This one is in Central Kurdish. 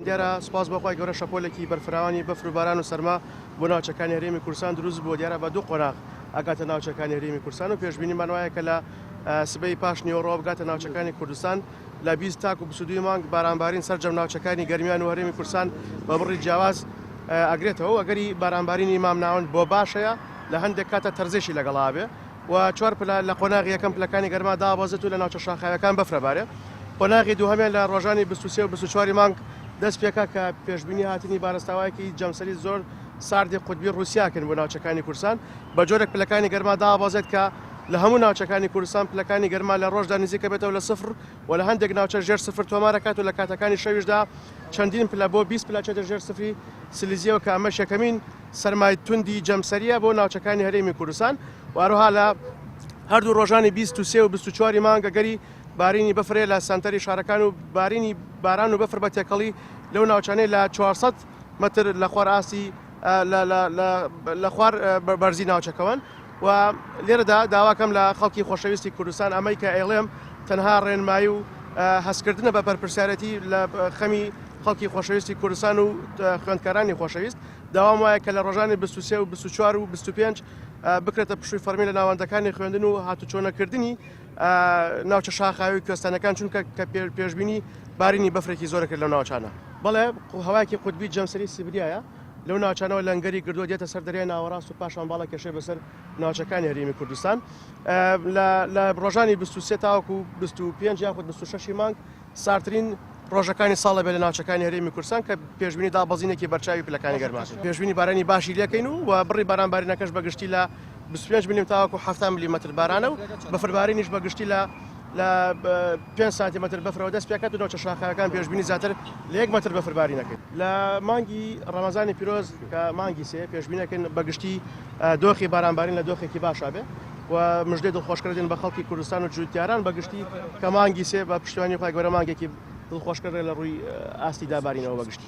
دیارە سوپاس بۆ خوای گەورە شەپۆلێکی بەرفراوانی بەفر و باران و سەرما بۆ ناوچەکانی هەرێمی کوردستان دروست بووە، دیارە بە دوو قۆناغ ئەگاتە ناوچەکانی هەرێمی کوردستان و پێشبینیمان وایە کە لە سبەی پاش نیوەڕۆوە بگاتە ناوچەکانی کوردستان لە 20 تاکو 22 مانگ بارانبارین سەرجەم ناوچەکانی گەرمیان و هەرێمی کوردستان بە بڕی جیاواز ئەگرێتەوە و ئەگەری بارانبارینی مامناوەند بۆ باشەیە لە هەندێک کاتە تەرزێکی لەگەڵا بێ و چوار پلە لە قۆناغی یەکەم پلەکانی گەرما دابەزێت و لە ناوچە شاخاویەکان بەفرە بارێ. قۆناغی دووهەمیان لە ڕۆژانی 23 و 24 مانگ دەست پێکا کە پێشبینی هاتنی بارستاوایەکی جەمسەری زۆر ساردی قوتبی ڕووسیا کەن بۆ ناوچەکانی کوردستان بە جۆرێک پلەکانی گەرما دابەزێت کە لە هەموو ناوچەکانی کوردستان پلەکانی گەرما لە ڕۆژدا نزیکە بێتەوە لە سفر و لە هەندێک ناوچە ژێر سفر تۆمارەکات و لە کاتەکانی شەویشدا چەندین پلە بۆ 20 پلە چێتە ژێر سفری سلیزیەوە کە ئەمەش یەکەمین سەرمای توندی جەمسەرییە بۆ ناوچەکانی هەرێمی کوردستان و هەروەها لە هەردوو ڕۆژانی 23 و 24 مانگ ئەگەری بارینی بەفرێ لە سەنتەری شارەکان و بارینی باران و بەفر بە تێکەڵی لەو ناوچانەی لە 400 متر لە خوار ئاستی لە خوار بەرزی ناوچەکەوەن و لێرەدا داواکەم لە خەڵکی خۆشەویستی کوردستان ئەمەی کە ئەیڵێم تەنها ڕێنمایی و هەستکردنە بە بەرپرسیارەتی لە خەمی خەڵکی خۆشەویستی کوردستان و خوێندکارانی خۆشەویست داوام وایە کە لە ڕۆژانی 23 و 24 و 25 بکرێتە پشووی فەرمی لە ناوەندەکانی خوێندن و هاتوچۆ نەکردنی ناوچە شاخاوی کوێستانەکان چونکە کە پێشبینی بارینی بەفرێکی زۆرە کرد لەو ناوچانە. بەڵێ هەوایەکی قوتبی جەمسەری سیبریایە لەو ناوچانەوە لەنگەری گردووە دێتە سەر دەریای ناوەڕاست و پاشان باڵە کێشەی بەسەر ناوچەکانی هەرێمی کوردستان لە ڕۆژانی 23 تاوەکو 25 یاخود 26 مانگ ساردترین ڕۆژەکانی ساڵە بێت لە ناوچەکانی هەرێمی کوردستان کە پێشبینی دابەزینێکی بەرچاوی پلەکانی گەرما پێشبینی بارانی باشی لێکەین و و بڕی بارانبارینەکەش بە گشتی لە 25 ملم تاوەکو 70 ملیمەتر بارانە و بەفربارینیش بە گشتی لە لە 5 سانتیمەتر بەفرەوە دەست پێکات و ناوچە شاخاوەکان پێشبینی زیاتر لە یەک مەتر بەفربارینەکەین لە مانگی ڕەمەزانی پیرۆز کە مانگی سێ پێشبینەکەن بە گشتی دۆخی بارانبارین لە دۆخێکی باشا بێ و مژدەی دڵخۆشکەر دێن بە خەڵکی کوردستان و جووتیاران بە گشتی کە مانگی سێ بە پشتیوانی خوای گەورە مانگێکی دڵخۆشکەرە لە ڕووی ئاستی دابارینەوە بە گشتی.